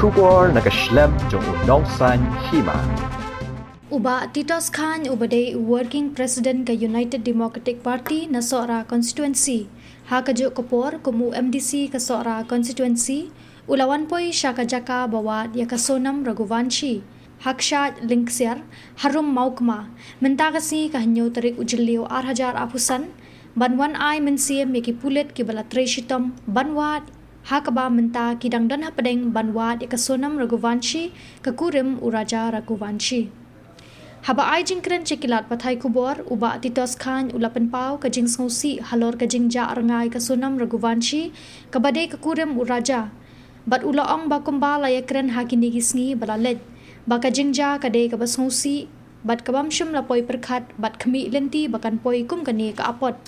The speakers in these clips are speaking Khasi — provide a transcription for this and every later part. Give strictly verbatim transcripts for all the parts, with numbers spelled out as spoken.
Khubor na ka shlem jong u Nongsaiñ Hima. U Bah Titos Chyne uba dei u Working President ka United Democratic Party na Sohra Constituency, ha kajuh ka por kum u M D C ka Sohra Constituency, u la wan poi sha ka jaka ba wad ïa ka Sonam Raghuvanshi ha kshaid Lyngksiar, harum Mawkma, mynta ka sngi ka hynñiew tarik u Jylliew ar hajar arphew san, ban wan ai mynsiem ïa ki pulit kiba la trei shitom ban wad, ha kaba mynta ki dang don hapdeng ban wad ïa ka Sonam Raghuvanshi, ka kurim u Raja Raghuvanshi. Haba ai jingkren sha ki lad pathai khubor, u Bah Titos Chyne u la pynpaw ka jingsngewsih halor ka jingjia rngai ka Sonam Raghuvanshi, kaba dei ka kurim u Raja. Bad u la ong ba kumba la ïakren ha kine ki sngi ba la leit, ba ka jingjia ka dei kaba sngewsih, bad kabym shym la poi pyrkhat bad khmih lynti ba kan poi kum kane ka apot,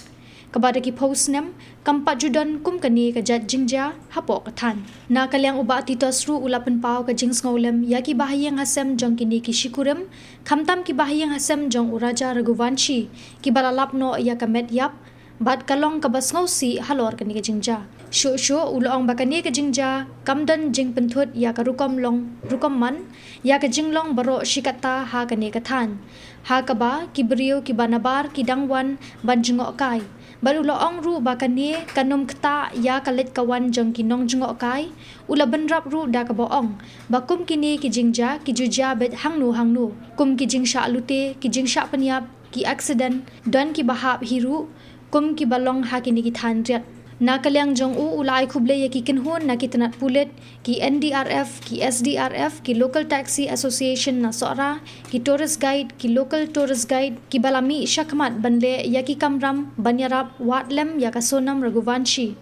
kaba da ki phew snem kam pat ju don kum kane ka jait jingjia hapoh ka thaiñ. Na ka liang u Bah Titos ruh u la pynpaw ka jingsngewlem ïa ki bahaïing hasem jong kine ki shikurim, khamtam ki bahaïing hasem jong u Raja Raghuvanshi, kiba la lap noh ïa ka met ïap, bad ka long kaba sngewsih halor kane ka jingjia. Shuh shuh u la ong ba kane ka jingjia kam don jingpynthut ïa ka rukom long rukom man, ïa ka jinglong baroh shi katta ha kane ka thaiñ, ha kaba ki briew kiba nabar ki dang wan ban jngohkai. Bad u la ong ruh ba kane kam ktah ïa ka leit ka wan jong ki nongjngohkai. U la bynrap ruh da kaba ong ba kum kine ki jingjia ki ju jia beit hangno hangno, kum ki jingshah lute, ki jingshah pynïap, ki accident, don kiba hap hi ruh, kum kiba long ha kine ki thaiñ riat. Na ka liang jong u, u la ai khublei ïa ki kynhun na ki tnat pulit, ki N D R F, ki S D R F, ki Local Taxi Association na Sohra, ki tourist guide, ki local tourist guide, kiba la mih shakhmat ban leh ïa ki kamram ban ïarap wad lem ïa ka Sonam Raghuvanshi.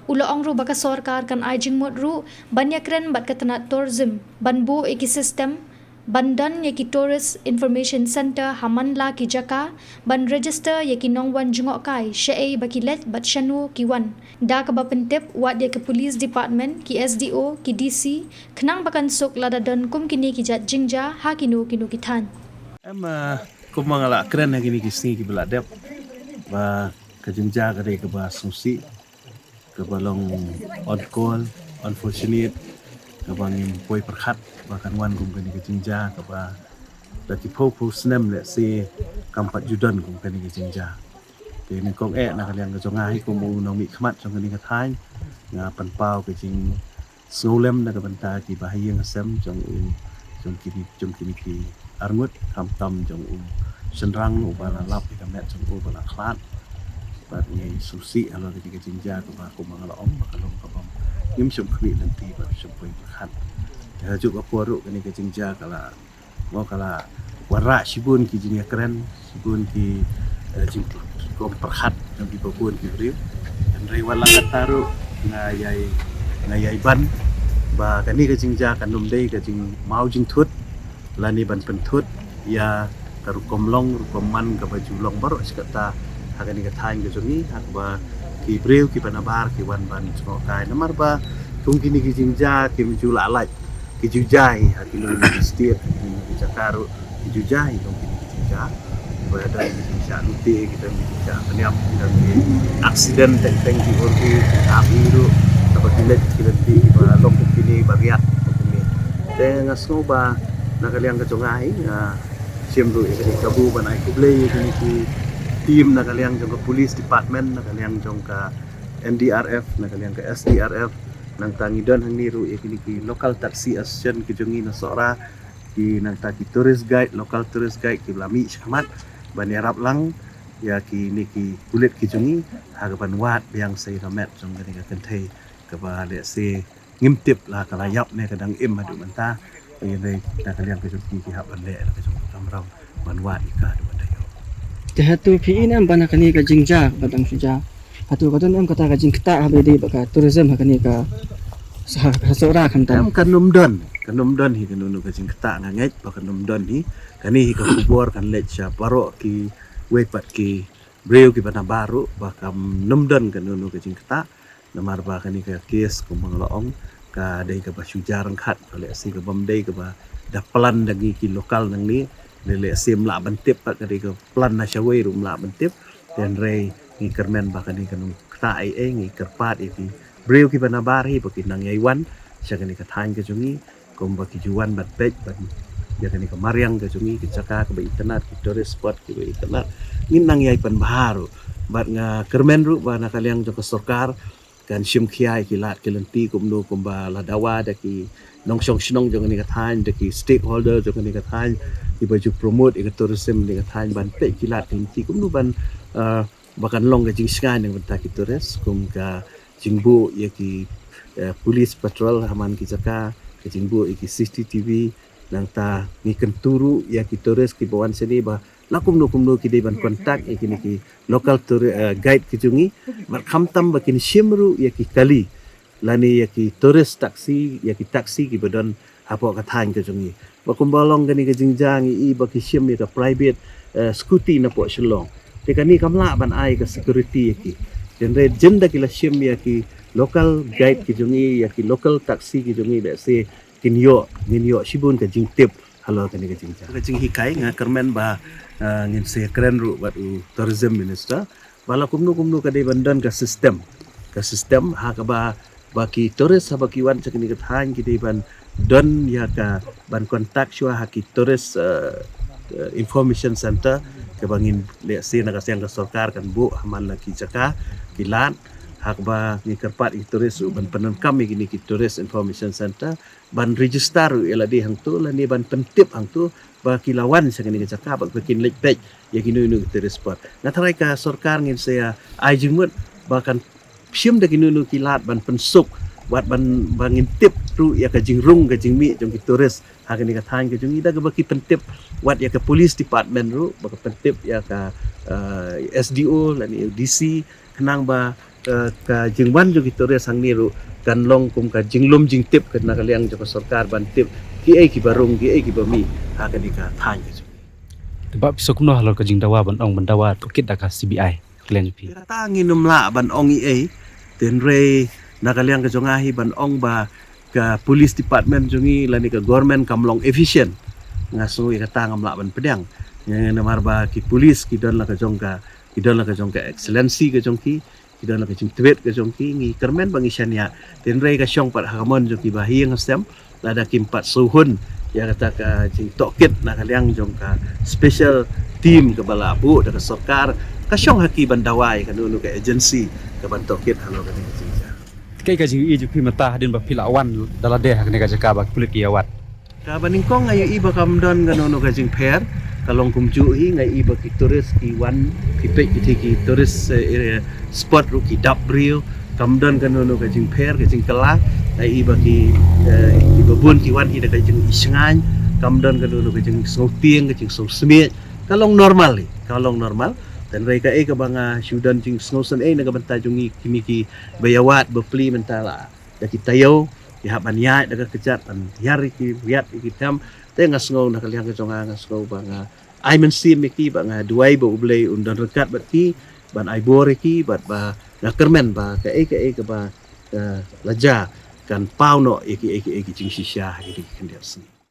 U la ong ruh ba ka sorkar kan ai jingmut ruh ban ïakren bad ka tnat tourism ban buh ïa ki system ban don ïa ki Tourist Information Centre ha man la ki jaka, ban register ïa ki nongwan jngohkai, shaei ba ki leit bad shano ki wan. Da kaba pyntip wat ïa ka Police Department, ki S D O, ki D C, khnang ba kan suk lada don kum kine ki jait jingjia ha kino kino ki thaiñ. Em, eh, kum ma nga la kren ha kine ki sngi kiba la dep, ba ka jingjia ka dei kaba sngewsih, kaba long on call, unfortunate, kaba ngim poi pyrkhat ba kan wan kum kane ka jingjia, kaba da ki phew phew snem lehse kam pat ju don kum kane ka jingjia. Te nyngkong eh na ka liang ka jong nga hi kum u nongmihkhmat jong kane ka thaiñ, nga pynpaw ka jing sngewlem na ka bynta ki bahaïing hasem jong u, jong kine, jong kine ki arngut, khamtam jong u shynrang uba la lap ïa ka met jong u ba la khlad. Bad ngi sngewsih halor kane ka jingjia kaba kum ma nga la ong ba ka long kaba ngim shym khmih lynti bad shym poi pyrkhat. Te ha kajuh ka por ruh kane ka jingjia ka la Mo ka la wanrah shibun ki jingïakren, shibun ki, eh, jingpyrkhat jong kiba bun ki briew. Hynrei wat la katta ruh nga ïai, nga ïai ban ba kane ka jingjia kan ym dei ka jingmaw jingthut lane ban pynthut ïa ka rukom long rukom man kaba ju long baroh shi katta ha kane ka thaiñ ka jong ngi, ha kaba ki briew kiba nabar ki wan ban jngohkai. Namar ba kum kine ki jingjia kim ju lah lait, ki ju jia hi ha kino kino ki state, ha kino kino ki jaka ruh ki ju jia hi kum kine ki jingjia. Ba don ki jingshah lute, ki don ki jingshah pynïap, ki don ki accident teng teng ki urgi, ki api ruh, kaba ki leit ki lynti ba long kum kine ba riat kum kine. Te nga sngew ba na ka liang ka jong nga hi, nga shim ruh ïa kane ka kabu ban ai khublei ïa kine ki team na ka liang jong ka police department, na ka liang jong ka N D R F, na ka liang ka S D R F, nangta ngi don hangne ruh ïa kine ki local taxi association ki jong ngi na Sohra, ki nangta ki tourist guide, local tourist guide kiba la mih shakhmat ban ïarap lang ïa kine ki pulit ki jong ngi ha kaban wad biang sa ïa ka met jong kane ka kynthei kaba lehse ngim tip la ka la ïap ne ka dang im haduh mynta. Ïa dei na ka liang ka jong ki ki hap ban leh la ka jong ka kamram ban wad ïa ka haduh mynta ïoh. Te hato phi i ne em ba na kane ka jingjia ba dang shu jia, hato ka don em kata ka jingktah haba ïadei bad ka tourism ha kane ka, ha, ha Sohra khamtam? Em, kan ym don, kan ym don hi kano kano ka jingktah, nga ngeit ba kan ym don hi. Kane hi ka khubor kan leit sha baroh kiwei pat ki briew kiba nabar ruh ba kan ym don kano kano ka jingktah. Namar ba kane ka case kum ma nga la ong ka dei kaba shu jia ryngkat, ka lehse ka bym dei kaba da plan da ngi ki local nangne, lehse ym lah ban tip pat ka dei ka plan na shawei ruh ym lah ban tip. Hynrei ngi kyrmen ba kane kan ym ktah ei ei, ngi kyrpad ïa ki briew kiba nabar hi ba kin nang ïai wan sha kane ka thaiñ ka jong ngi. Kumba ki ju wan ban peit ban ïa kane ka mariang ka jong ngi, ki jaka kiba itynnad, ki tourist spot kiba itynnad, ngin nang ïai pynbha ruh. Bad nga kyrmen ruh ba na ka liang jong ka sorkar kan shim khia ïa ki lad ki lynti kumno kumba la dawa da ki nongshong shnong jong kane ka thaiñ, da ki stakeholder jong kane ka thaiñ, kiba ju promote ïa ka tourism kane ka thaiñ, ban peit ki lad ki lynti kumno ban, eh, ba kan long ka jingshngaiñ na ka bynta ki tourist, kum ka jingbuh ïa ki, eh, police patrol ha man ki jaka, ka jingbuh ïa ki C C T V, nangta ngi kyntu ruh ïa ki tourist kiba wan shane ba la kumno kumno ki dei ban contact ïa kine ki local tour, eh, guide ki jong ngi, bad khamtam ba kin shim ruh ïa ki kali lane ïa ki tourist taxi, ïa ki taxi kiba don hapoh ka thaiñ ka jong ngi. Ba kumba long kane ka jingjia ngi i ba ki shim ïa ka private, eh, scooty napoh Shillong. Te kane kam lah ban ai ka security ïa ki. Hynrei jin da ki la shim ïa ki local guide ki jong ngi, ïa ki local taxi ki jong ngi, lehse kin ïoh, ngin ïoh shibun ka jingtip halor kane ka jingjia. Ka jinghikai, nga kyrmen ba, eh, ngin sa kren ruh bad u tourism minister ba la kumno kumno ka dei ban don ka system, ka system ha kaba, ba ki tourist haba ki wan sha kane ka thaiñ ki dei ban don ïa ka, ban contact shuwa ha ki tourist, eh, eh, information center kaba ngin, lehse na ka seng ka sorkar kan buh ha man la ki jaka ki lad, ha kaba ngi kyrpad ïa ki tourist ruh ban pyndonkam ïa kine ki tourist information center, ban register ruh ïa lade hangto lane ban pyntip hangto ba ki la wan sha kane ka jaka, ba kin leit peit ïa kino kino ki tourist spot. Nga tharai ka sorkar ngin sa ai jingmut ba kan shim da kino kino ki lad ban pynsuk, wat ban, ba ngin tip ruh ïa ka jingrung ka jingmih jong ki tourist ha kane ka thaiñ ka jong ngi, da kaba ki pyntip wat ïa ka police department ruh, ba ka pyntip ïa ka, eh, S D O lane D C, khnang ba, eh, ka jingwan jong ki tourist hangne ruh kan long kum ka jinglum jingtip ka na ka liang jong ka sorkar ban tip kiei kiba rung, kiei kiba mih ha kane ka thaiñ ka jong ngi. Te ba phi sngewkmen halor ka jingdawa ban ong ban dawa tohkit da ka C B I, ka liang jong phi? Kata ngin ym lah ban ong ei ei, hynrei na ka liang ka jong nga hi ban ong ba ka police department jong ngi lane ka government kam long efficient. Nga sngew ïa kata ngam lah ban pdiang. Nga, namar ba ki police ki don la ka jong ka, ki don la ka jong ka excellency ka jong ki, ki don la ka jingtbit ka jong ki, ngi kyrmen ba ngi shaniah. Hynrei ka shong pat ha ka mon jong ki ba ha ïing ha sem, lada kim pat sngewhun ïa kata ka jingtohkit na ka liang jong ka special team kaba la buh da ka sorkar, ka shong ha ki ban dawa ïa kano kano ka agency ka ban tohkit halor kane ka jingjia. Kaei ka jingïohi jong phi mynta hadien ba phi la wan da lade ha kane ka jaka ba ki pulit ki ïa wad? Kaba nyngkong nga ïohi ba kam don kano kano ka jingpher, ka long kumjuh hi, nga ïohi ba ki tourist ki wan, ki peit ki, ki tourist, eh, area spot ruh ki dap briew, kam don kano kano ka jingpher, ka jingkylla. Nga ïohi ba ki, eh, kiba bun ki wan hi da ka jingshngaiñ, kam don kano kano ka jingsngewtieng, ka jingsngewsmiej. Ka long normal hi, ka long normal. Hynrei kaei kaba nga shu don jingsngewsynei na ka bynta jong ngi, kine kiba ïa wad bapli mynta la da ki taïew, ki hap ban ïaid da ka kjat, ban hiar ïa ki riat ïa ki them. Te nga sngew na ka liang ka jong nga, nga sngew ba nga ai mynsiem ïa ki, ba nga duwai ba U Blei un don ryngkat bad ki, ban ai bor ïa ki, bad ba nga kyrmen ba kaei kaei kaba, eh, la jia kan paw noh ïa kiei kiei ki jingshisha ha kine ki khyndiat sngi.